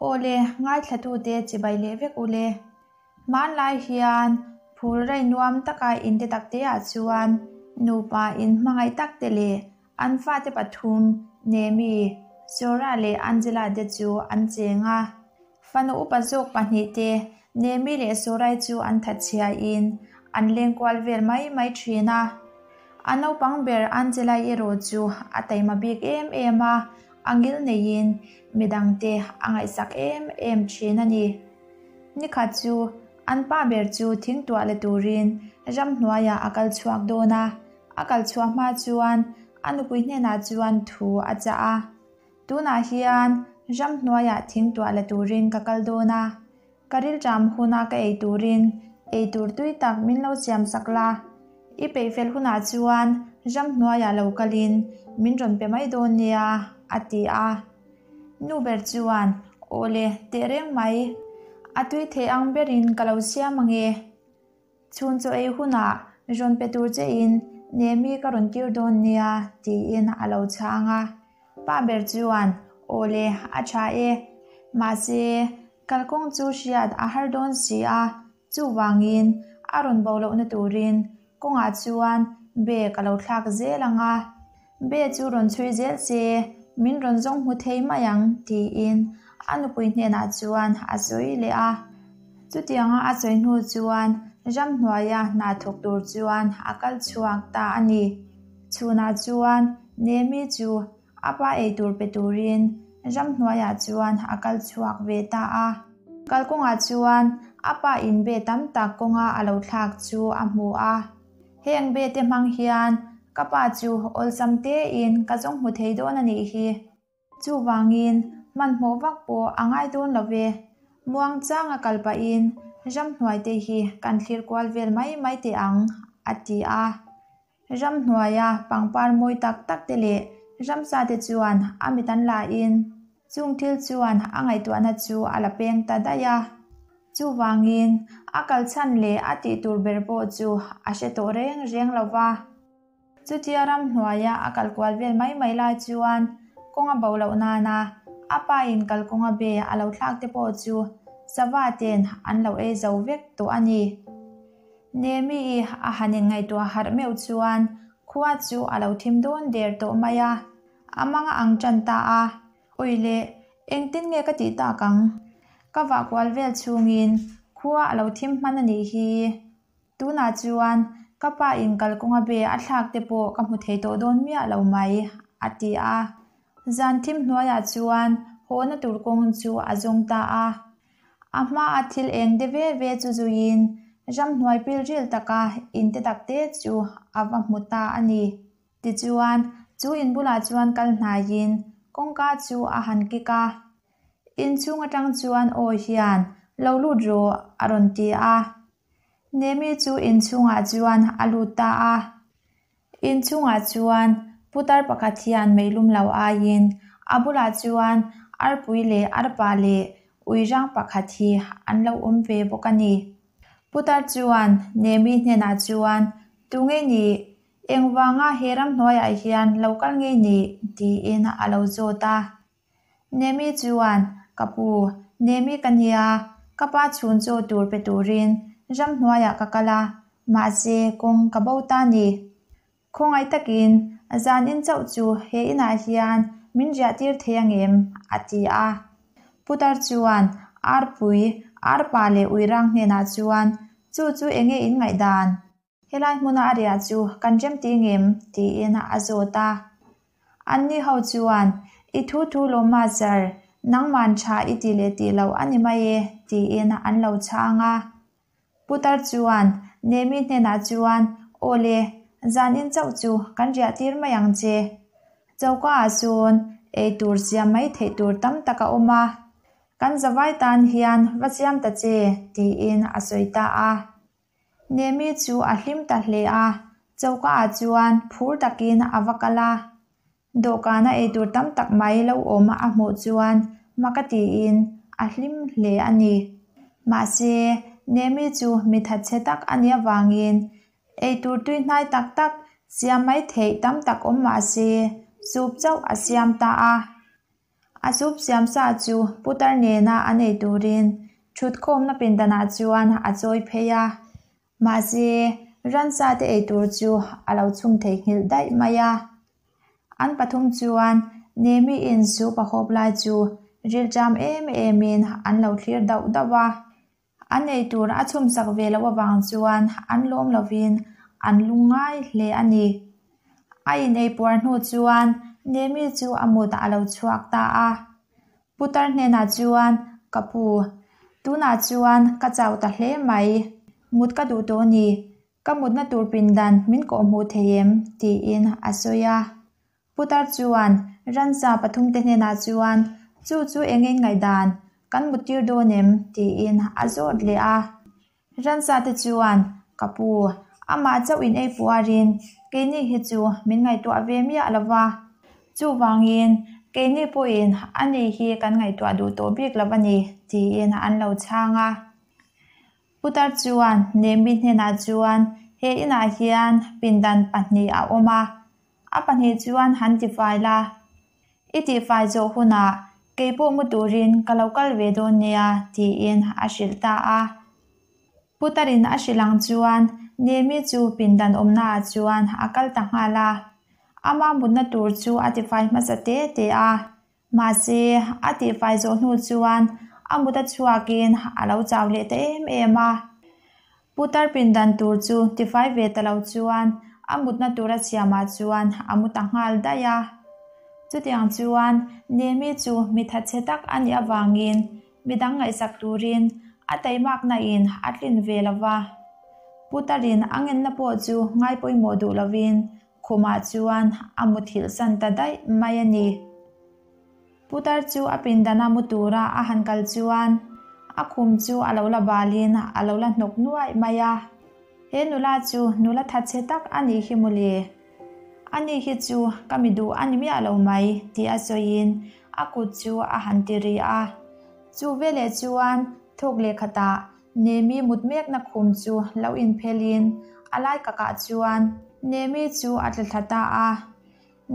Aw le, ngaithlatute chibai leh vek u le. Hmanlai hian phul rei nuam taka inte takteah chuan nupa inhmangaih takte leh an fate pathum, Nemi, Sora leh Angela te chu an cheng a. Fanu upa zawk pahnihte, Nemi leh Sorai chu an thatchhiain an lengkual vel mai mai thin a. A naupang ber Angela erawh chu a taima bik em em a, a ngil neiin midangte a ngaihsak em em thin a ni. Nikhat chu an pa ber chu thing tuah la turin ramhnuaiah a kal chhuak dawn a, a kal chhuah hma chuan a nupui hnenah chuan thu a chah a. Tunah hian ramhnuaiah thing tuah la turin ka kal dawn a, ka rilṭam huna ka ei turin ei tur tui tak min lo siam sak la. I peih fel hunah chuan ramhnuaiah lo kalin min rawn pe mai dawn nia, a ti a. Nu ber chuan, Aw le, teh reng mai. A tui thei ang berin ka lo siam ange. Chhun chaw ei hunah rawn pe tur chein Nemi ka rawn tir dawn nia, tiin a lo chhang a. Pa ber chuan, Aw le, a tha e. Mahse, kalkawng chu hriat a har dawn si a, Chuvangin, a rawn bo lohna turin kawngah chuan be ka lo thlak zel ang a, be chu rawn chhui zel se min rawn zawng hmu thei mai ang tiin a nupui hnenah chuan a sawi leh a. Chutianga a sawi hnu chuan ramhnuaia hna thawk tur chuan a kal chhuak ta a ni. Chhunah chuan Nemi chu A pa eitur pe turin ramhnuaiah chuan a kal chhuak ve ta a. Kalkawngah chuan a pa in be tam tak kawnga a lo thlak chu a hmu a. Heng be te hmang hian ka pa chu awlsam tein ka zawng hmu thei dawn a nih hi. Chuvangin hmanhmawh vak pawh a ngai dawn lo ve. Muangchang a kal pahin ramhnuai te hi kan thlir kual vel mai mai teh ang, a ti a. Ramhnuaia pangpar mawi tak tak te leh ramsa te chuan a mit an la in chung thil chuan a ngaihtuahna chu a la peng ta daih a. Chuvangin a kal chhan leh a tih tur ber pawh chu a hre tawh reng reng lo va. Chutia ramhnuaia a kal kual vel mai mai lai chuan kawng a bo loh nana a pa in kalkawng a be a lo thlak te pawh chu sava ten an lo ei zo vek tawh a ni. Nemi i a han inngaihtuah harh meuh chuan khua chu a lo thim dawn der tawh mai a, a mang a ang tan ta a, Ui le, engtin nge ka tih tak ang? Ka vah kual vel chhungin khua a lo thim hman a nih hi. Tunah chuan ka pa in kalkawnga be a thlak te pawh ka hmu thei tawh dawn miah lo mai, a ti a. Zan thim hnuaiah chuan hawhna tur kawng chu a zawng ta a. A hmaa thil eng de ve ve chu zuiin ramhnuai pilril taka in te tak te chu a va hmu ta a ni. Tichuan, chu in bulah chuan kal hnaiin kawngka chu a han kik a. Inchhung atang chuan aw hian, Lo lut rawh, a rawn ti a. Nemi chu inchhungah chuan a lut ta a. Inchhungah chuan putar pakhat hian meilum lo aiin a bulah chuan arpui leh arpa leh uirang pakhat hi an lo awm ve bawk a ni. Putar chuan Nemi hnenah chuan, Tunge nih? Engvanga he ramhnuaiah hian lo kal ngei nih? tiin a lo zawt a. Nemi chuan, Ka pu, Nemi ka nia, ka pa chhun chaw tur pe turin ramhnuaiah ka kal a, mahse kawng ka bo ta ni. Khawngaih takin zan in chauh chu he inah hian min riah tir thei angem? a ti a. Putar chuan Arpui, Arpa leh Uirang hnenah chuan, Chu chu enge in ngaihdan? Helai hmuna a riah chu kan rem ti ngem? tiin a zawt a. Anni ho chuan, I thu thu lawm ma sir, nangman tha i ti leh tih loh a ni mai e, tiin an lo chhang a. Putar chuan Nemi hnenah chuan, Aw le, zanin chauh chu kan riah tir mai ang che. Choka ah sawn ei tur siam mai theih tur tam tak a awm a, kan zavai tan hian va siam ta che, tiin a sawi ta a. Nemi chu a hlim ta hle a, choka ah chuan phur takin a va kal a. Dawhkana eitur tam tak mai lo awm a hmuh chuan mak a tiin a hlim hle a ni. Mahse, Nemi chu mi thatchhe tak a nih avangin eitur tui hnai tak tak siam mai theih tam tak awm mah se, soup chauh a siam ta a. A soup siam sa chu putar nena an ei turin thutkhawmna pindanah chuan a chawi phei a. Mahse, ransa te ei tur chu a lo chhum theihnghilh daih mai a. An pathum chuan Nemi-in soup a hawp lai chu rilṭam em emin an lo thlir dauh dauh a. An ei tur a chhumsak ve loh avang chuan an lawm lovin an lung ngai hle a ni. A inei puar hnu chuan Nemi chu a mut a lo chhuak ta a. Putar hnenah chuan, Ka pu, tunah chuan ka chau ta hle mai, mut ka duh tawh a ni. Ka mutna tur pindan min kawhhmuh thei em? tiin a sawi a. Putar chuan ransa pathumte hnenah chuan, Chu chu eng in ngaihdan kan muttir dawn em? tiin a zawt leh a. Ransa te chuan, Ka pu, amah chauh in ei puarin keini hi chu min ngaihtuah ve miah lo va. Chuvangin keini pawhin ani hi kan ngaihtuah duh tawh bik lo a ni, tiin an lo chhang a. Putar chuan Nemi hnenah chuan, He inah hian pindan pahnih a awm a, a pahnih chuan han tifai la. I tihfai zawh hunah kei pawh mu turin ka lo kal ve dawn nia, tiin a hrilh ta a. Putarin a hrilh ang chuan Nemi chu pindan awmnaah chuan a kal ta nghal a. Ama mutna tur chu a tifai hmasa te te a. Mahse, a tihfai zawh hnu chuan a mut a chhuakin a lo chau leh ta em em a. Putar pindan tur chu tifai ve ta lo chuan a mutna tura siamah chuan a mu ta nghal daih a. Chutiang chuan Nemi chu mi thatchhe tak a nih avangin midang ngaihsak turin a taimakna in a tlin ve lo va. Putarin a ngenna pawh chu ngai pawimawh duh lovin Khumah chuan a muthilh san ta daih mai a ni. Putar chu a pindana mu tura a han kal chuan a khum chu a lo la balin a lo la hnawk nuaih mai a. He nula chu nula thatchhe tak a nih hi mawle. Ani hi chu ka mi duh a ni miah lo mai tih a sawiin a kut chu a han ti ri a. Chu veleh chuan thawk leh khatah Nemi mut mekna khum chu lo inphelin a lai kakah chuan Nemi chu a tla thla ta a.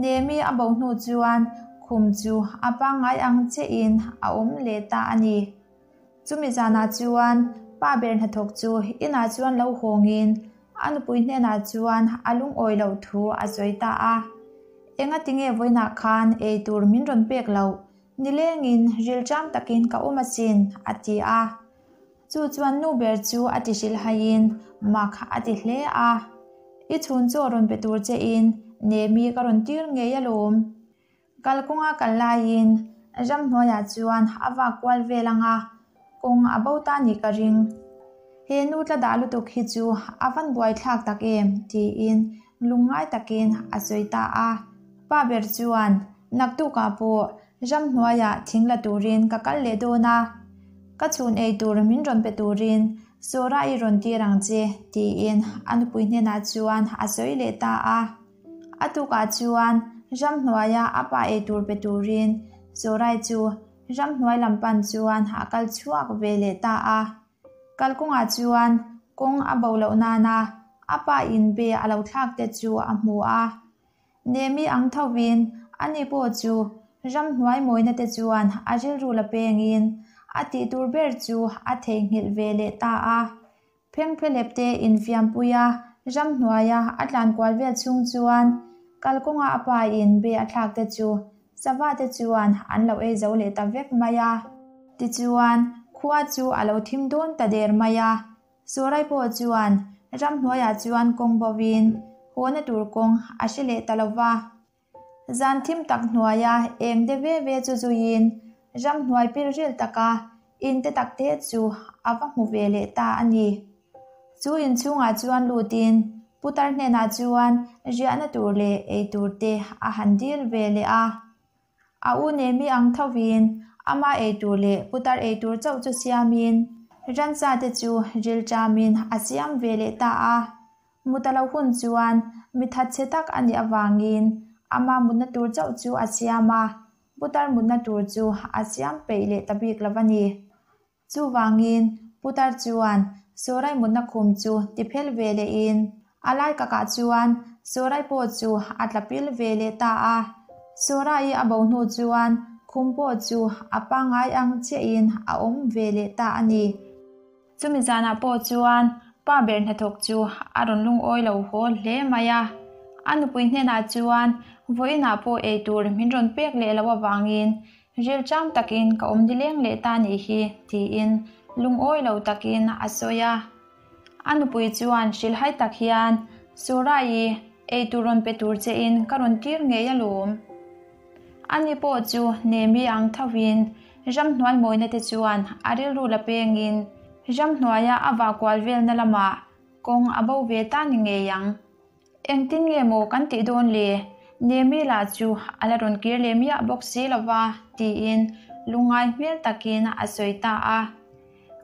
Nemi a bo hnu chuan khum chu a pangngai ang chiahin a awm leh ta a ni. Chumi zanah chuan pa ber hnathawk chu inah chuan lo hawngin a nupui hnenah chuan a lungawi loh thu a sawi ta a. Engatinge vawiinah khan ei tur min rawn pek loh? Nilengin rilṭam takin ka awm asin, a ti a. Chu chuan nu ber chu a ti hrilhhaiin mak a ti hle a. I chhun chaw rawn pe tur chein Nemi ka rawn tir ngei alawm. Kalkawnga kal laiin ramhnuaiah chuan a vak kual vel ang a, kawng a bo ta nih ka ring. He nu tla dah lutuk hi chu a van buaithlak tak em? tiin lungngai takin a sawi ta a. Pa ber chuan Naktukah pawh ramhnuaiah thing la turin ka kal leh dawn a, ka chhun ei tur min rawn pe turin Sora i rawn tir ang che, tiin a nupui hnenah chuan a sawi leh ta a. A tukah chuan ramhnuaia a pa ei tur pe turin Sorai chu ramhnuai lam pan chuan a kal chhuak ve leh ta a. Kalkawngah chuan kawng a bo loh nana a pa in be a lo thlak te chu a hmu a. Nemi ang thovin ani pawh chu ramhnuai mawina te chuan a rilru la pengin a tih tur ber chu a theihnghilh ve leh ta a. Phengphehlep te infiampuia ramhnuaia a tlan kual vel chhung chuan kalkawnga a pa in be a thlak te chu sava te chuan an lo ei zo leh ta vek mai a. Tichuan khua chu a lo thim dawn ta der mai a. Surai pawh chuan ramhnuaiah chuan kawng bovin hawna tur kawng a hre leh ta lo va. Zan thim tak hnuaia eng de ve ve chu zuiin ramhnuai pilril taka in te tak te chu a va hmu ve leh ta a ni. Chu inchhungah chuan lutin putar hnenah chuan riahna tur leh ei tur te a han dil ve leh a. A u Nemi ang thovin ama ei tur leh putar ei tur chauh chu siamin ransa te chu rilṭamin a siam ve leh ta a. Mut a lo hun chuan mi thatchhe tak a nih avangin ama mutna tur chauh chu a siam a, putar mutna tur chu a siam peih leh ta bik lo a ni. Chuvangin, putar chuan Sorai mutna khum chu ti phel ve lehin a lai kakah chuan Sorai pawh chu a tla pil ve leh ta a. Sorai a bo hnu chuan Khum pawh chu a pangngai ang chiahin a awm ve leh ta a ni. Chumi zanah pawh chuan pa ber hnathawk chu a rawn lungawi lo haw hle mai a. A nupui hnenah chuan vawiinah pawh eitur min rawn pek leh loh avangin rilṭam takin ka awm nileng leh ta nih hi tiin lungawi lo takin a sawi a. A nupui chuan hrilhhai tak hian, Sora-i, eitur rawn pe tur chein ka rawn tir ngei alawm. Ani pawh chu Nemi ang thovin ramhnuai mawina te chuan a rilru la pengin ramhnuaia a vah kual velna lamah kawng a bo ve ta ni ngei ang. Engtin nge maw kan tih dawn le? Nemi lah chu a la rawn kir leh miah bawk si lo va, tiin lungngai hmel takin a sawi ta a.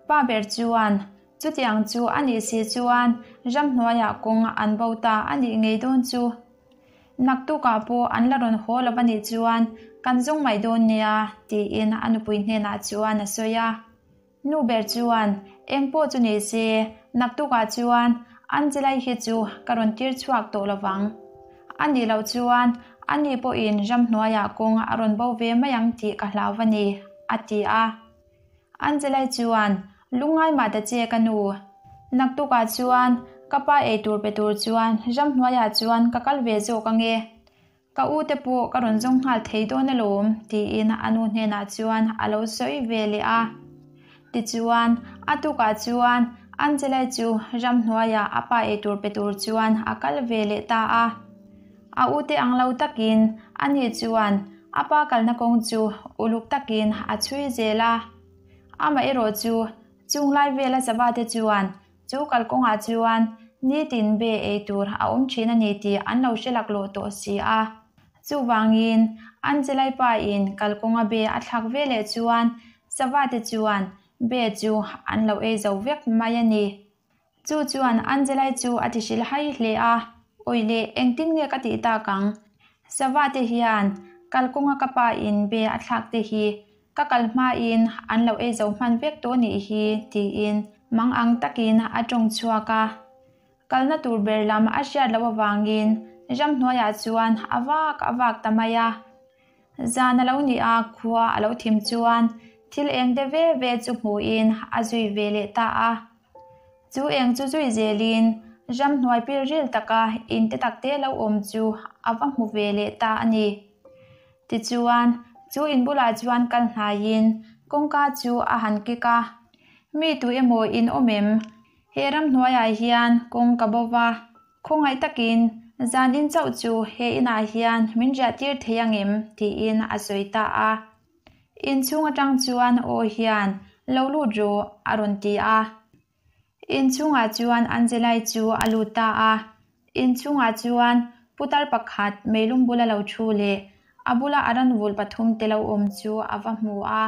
Pa ber chuan, Chutiang chu a nih si chuan ramhnuaiah kawng an bo ta a nih ngei dawn chu. Naktukah pawh an la rawn haw lo a nih chuan kan zawng mai dawn nia, tiin a nupui hnenah chuan a sawi a. Nu ber chuan, Eng pawh chu ni se, naktukah chuan Angela-i hi chu ka rawn tir chhuak tawh lo vang. A nih loh chuan ani pawhin ramhnuaiah kawng a rawn bo ve mai ang tih ka hlau a ni, a ti a. Angela-i chuan, Lungngai mah ta che ka nu. Naktukah chuan ka pa eitur pe tur chuan ramhnuaiah chuan ka kal ve zawk ange. Ka u te pawh ka rawn zawng nghal thei dawn alawm, tiin a nu hnenah chuan a lo sawi ve leh a. Tichuan, a tukah chuan Angela-i chu ramhnuaiah a pa eitur pe tur chuan a kal ve leh ta a. A u te ang lo takin ani chuan a pa kalna kawng chu uluk takin a chhui zel a. Amaherawh chu chunglai vela sava te chuan Chu kalkawngah chuan nitin be ei tur a awm thin a ni tih an lo hre laklawh tawh si a. Chuvangin, Angelai pa in kalkawnga be a thlak ve leh chuan sava te chuan be chu an lo ei zo vek mai a ni. Chu chuan Angelai chu a ti hrilh hai hle a, Awi leh engtin nge ka tih tak ang? Sava te hian kalkawnga ka pa in be a thlak te hi Ka kal hmain an lo ei zo hman vek tawh nih hi tiin mang ang takin a tawng chhuak a. Kalna tur ber lam a hriat loh avangin ramhnuaiah chuan a vak a vak ta mai a. Zan a lo nih a, khua a lo thim chuan thil eng te ve ve chu hmuhin a zui ve leh ta a. Chu eng chu zui zelin ramhnuai pilril taka in te takte lo awm chu a va hmu ve leh ta a ni. Tichuan, chu in bulah chuan kal hnaiin kawngka chu a han kik a, Mi tu emaw in awm em? He ramhnuaiah hian kawng ka bo va, khawngaih takin zan in chauh chu he inah hian min riah tir thei ang em? tiin a sawi ta a. Inchhung atang chuan aw hian, Lo lut rawh, a rawn ti a. Inchhungah chuan Angelai chu a lut ta a. Inchhungah chuan putar pakhat meilum bula lo thu leh a bula a ranvulh pathum te lo awm chu a va hmu a.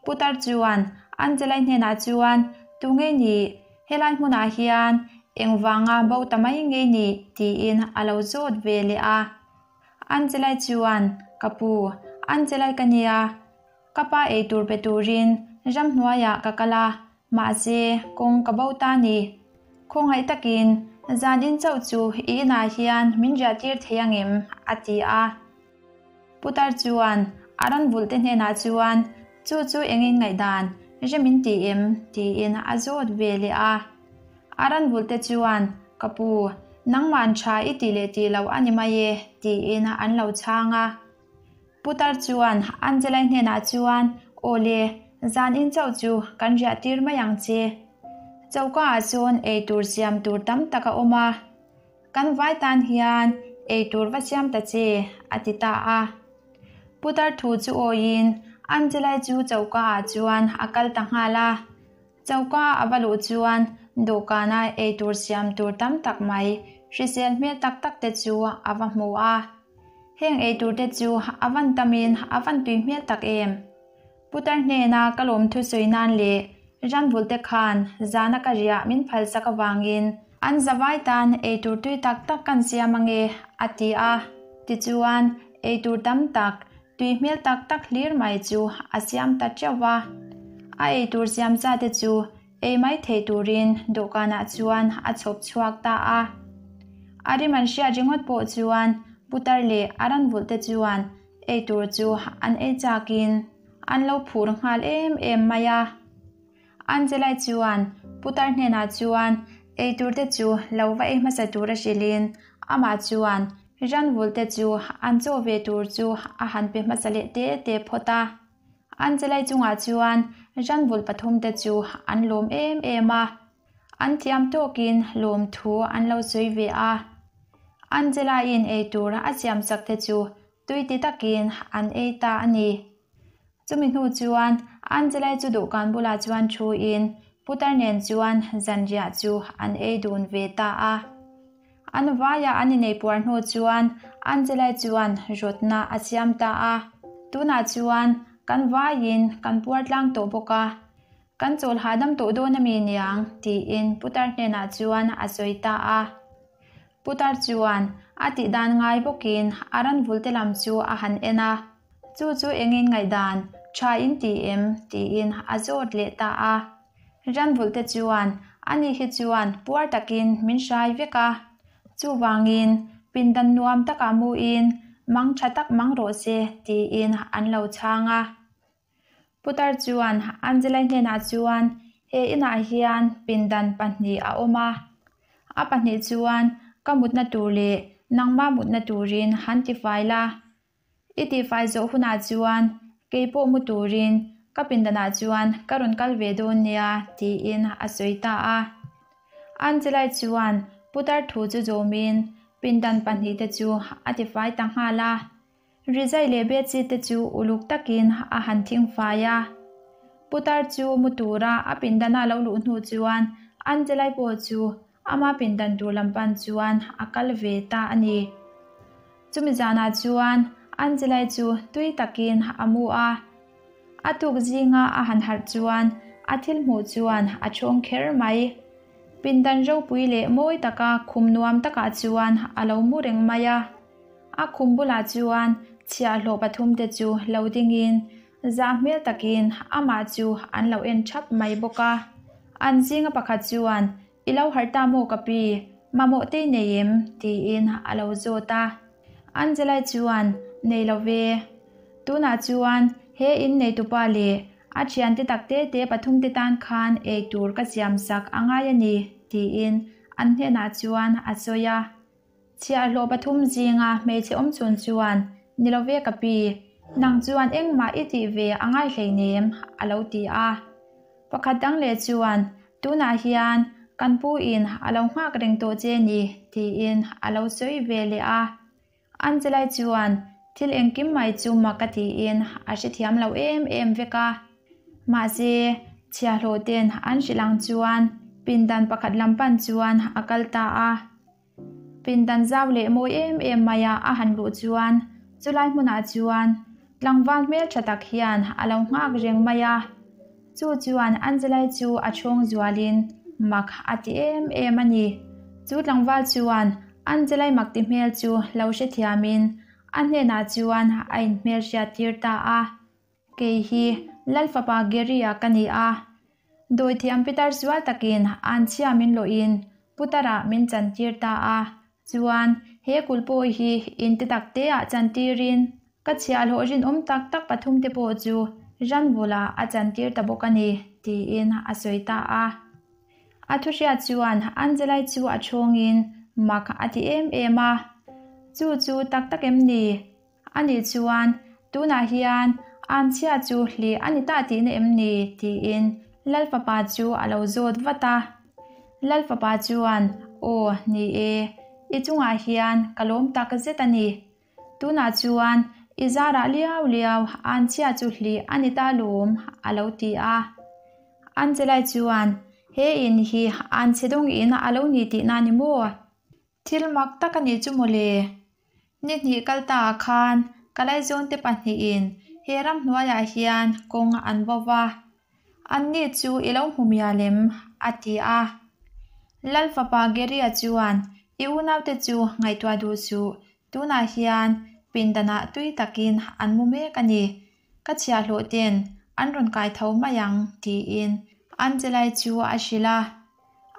Putar chuan Angelai hnenah chuan, Tu nge nih? Helai hmunah hian engvanga bo ta mai nge nih? tiin a lo zawt ve leh a. Angelai chuan, Ka pu, Angelai ka nia. Ka pa ei tur pe turin ramhnuaiah ka kal a, mahse kawng ka bo ta ni. Khawngaih takin zan in chauh chu i inah hian min riah tir thei angem? a ti a. Putar chuan a rawn vulh te hnenah chuan chu chu engin ngaihdan rem in ti em? tiin a zawt ve leh a. A rawn vulh te chuan ka pu, nangman tha i ti leh ti lo a ni mai e tiin an lo chhang a. Putar chuan Angelai hnenah chuan, Aw le, zan in chauh chu kan riah tir mai ang che. Choka ah chuan ei tur siam tur tam tak a awm a, kan vai tan hian ei tur va siam ta che, a ti ta a. Putar thu chu awiin Angelai chu choka ah chuan a kal ta nghal a. Choka a va luh chuan dawhkana ei tur siam tur tam tak mai hrisel hmel tak tak te chu a va hmu a. Heng ei tur te chu a van tamin a van tui hmel tak em? Putar hnena ka lawm thusawi nan leh ranvul te khan zana ka riah min phalsak avangin an zavai tan ei tur tui tak tak kan siam ange a ti a. Tichuan ei tur tam tak Tui hmel tak tak hlir mai chu a siam ta teuh va. A ei tur siam za te chu ei mai thei turin dawhkanah chuan a chhawp chhuak ta a. A rim an hriat ringawt pawh chuan putar leh a ran vulh te chuan Eitur chu an ei chakin an lo phur nghal em em mai a. Angela chuan putar hnenah chuan eitur te chu lo va ei hmasa tur a hrilhin amah chuan ranvul te chu an chaw ve tur chu a han pe hmasa leh te te phawt a. Angela chungah chuan ranvul pathumte chu an lawm em em a. An thiam tawkin lawmthu an lo sawi ve a. Angela-in eitur a siamsak te chu tui ti takin an ei ta a ni. Chumi hnu chuan Angela-i chu dawhkan bulah chuan thuin putar nen chuan zanriah chu an ei dun ve ta a. An vaiah an inei puar hnu chuan Angela-i chuan rawtna a siam ta a. Tunah chuan kan vaiin kan puar tlang tawh bawk a. Kan chawl hahdam tawh dawn a mi niang? tiin putar hnenah chuan a sawi ta a. Putar chuan a tih dan ngai bawkin a ranvulte lam chu a han en a, Chu chu engin ngaihdan tha in ti em? tiin a zawt leh ta a. Ranvulte chuan ani hi chuan puar takin min hrai vek a, chuvangin pindan nuam takah muin mang tha tak mang rawh se tiin an lo chhang a. Putar chuan Angela hnenah chuan, He inah hian pindan pahnih a awm a. A pahnih chuan ka mutna tur leh nangma mutna turin han tifai la. I tifai zawh hunah chuan kei pawh mu turin ka pindanah chuan ka rawn kal ve dawn nia, tiin a sawi ta a. Angela chuan putar thu chu zawmin pindan pahnihte chu a tifai ta nghal a. Rizai leh bedsheet te chu uluk takin a han thing fai a. Putar chu mu tura a pindana lo luh hnu chuan Angelai pawh chu ama pindan tur lam pan chuan a kal ve ta a ni. Chumi zanah chuan Angelai chu tui takin a mu a. A tuk zinga a han harh chuan a thil hmuh chuan a chhawng kher mai. Pindan ropui leh mawi taka khum nuam takah chuan a lo mu reng mai a. A khum bulah chuan chhiahhlawh pathumte chu lo dingin zah hmel takin amah chu an lo en thap mai bawk a. An zinga pakhat chuan, I lo harh ta maw ka pi? Mamawh te i nei em? tiin a lo zawt a. Angela-i chuan, Nei lo ve. Tunah chuan he in neitupa leh a thiante tak te te pathumte tan khan ei tur ka siamsak a ngai a ni, tiin an hnenah chuan a sawi a. Chhiahhlawh pathum zinga hmeichhe awm chhun chuan, Ni lo ve ka pi, nang chuan engmah i tih ve a ngai hleinem, a lo ti a. Pakhat dang leh chuan, Tunah hian kan pu in a lo nghak reng tawh che ni, tiin a lo sawi ve leh a. Angelai chuan thil engkim mai chu mak ka tiin a hrethiam lo em em vek a. Mahse, chhiahhlawh ten an hrilh ang chuan pindan pakhat lam pan chuan a kal ta a. Pindan zau leh mawi em em maia a han luh chuan chulai hmunah chuan tlangval hmeltha tak hian a lo nghak reng mai a. Chu chuan Angelai chu a chhawng zualin mak a ti em em a ni. Chu tlangval chuan Angelai mak ti hmel chu lo hrethiamin a hnenah chuan a inhmelhriat tir ta a. Kei hi Lal fapa Gary-a ka ni a. Dawithiam pitar sual takin anchhia min lawhin putarah min chantir ta a. Chuan he kulhpawi hi inte tak teah chantirin ka chhiahhlawh rinawm tak tak pathumte pawh chu ranvula a chantir ta bawk a ni, tiin a sawi ta a. A thuhriat chuan Angelai chu a chhawngin mak a ti em em a, Chu chu tak tak em ni? Ani chuan, Tunah hian anchhia chu hlih a ni ta tihna em ni? tiin Lal fapa chu a lo zawt vat a. Lal fapa chuan, Aw, ni e, i chungah hian ka lawm tak zet a ni. Tunah chuan i zarah liau liau anchhia chu hlih a ni ta lawm, a lo ti a. Angelai chuan, He in hi anchhe dawng in a lo ni tihna ni maw? Thil mak tak a nih chu mawle. Ni hnih kal ta ah khan ka laizawnte pahnihin he ramhnuaiah hian kawng an vo va, anni chu i lo hmu mial em? a ti a. Lal fapa Gary-a chuan i unaute chu ngaihtuah duh suh, tunah hian pindanah tui takin an mu mek a ni, ka chhiahhlawh ten an rawn kai tho mai ang tiin Angelai chu a hrilh a.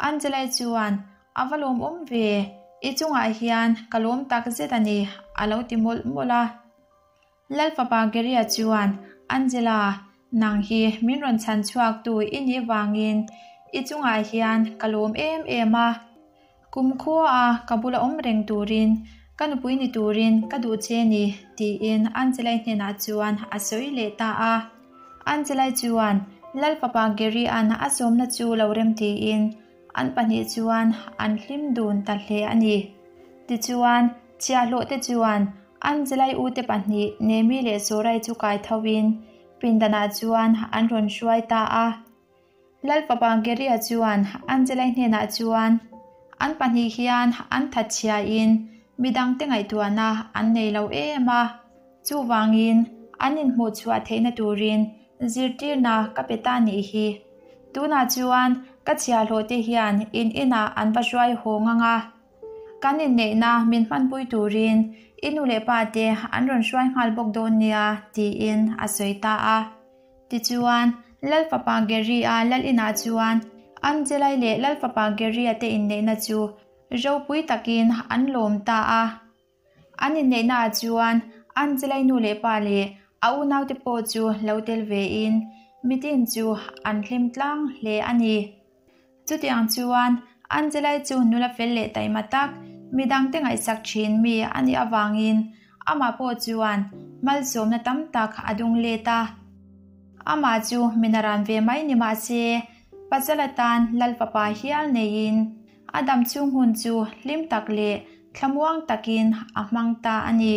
Angelai chuan, A va lawmawm ve, i chungah hian ka lawm tak zet a ni, a lo ti mawlh mawlh a. Lalfapa Gary-a chuan, Angela, nang hi min rawn chhan chhuak tu i nih vangin i chungah hian ka lawm em em a. Kumkhua a ka bula awm reng turin, ka nupui ni turin ka duh che ni, tiin Angela-i hnenah chuan a sawi leh ta a. Angela-i chuan Lalfapa Gary-a'n a sawmna chu lo rem tiin An pahnih chuan an hlim dun ta hle a ni. Tichuan, chhiahhlawhte chuan Angelai ute pahnih Nemi leh Sorai chu kai thovin pindanah chuan an rawn hruai ta a. Lalfapa Geria chuan Angelai hnenah chuan, An pahnih hian an thatchhiain midangte ngaihtuahna an nei lo em a, chuvangin an inhmuhchhuah theihna turin Zirtirna ka pe ta nih hi. Tunah chuan ka chhiahhlawh te hian in inah an va hruai haw ngang a. Kan inneihna min hmanpui turin i nu leh pa te an rawn hruai nghal bawk dawn nia tiin a sawi ta a. Tichuan, Lalfapa Gary-a lal inah chuan Angelai leh Lalfapa Gary-a te inneihna chu ropui takin an lawm ta a. An inneihnaah chuan Angelai nu leh pa leh a unaute pawh chu lo tel vein mitin chu an hlim tlang hle a ni. Chutiang chuan Angelai chu nula fel leh taima tak, midangte ngaihsak thin mi a nih avangin amah pawh chuan malsawmna tam tak a dung let a. Amah chu min a ran ve mai ni mah se, pasal atan Lal fapa hial neiin A dam chhung hun chu hlim tak leh thlamuang takin a hmang ta a ni.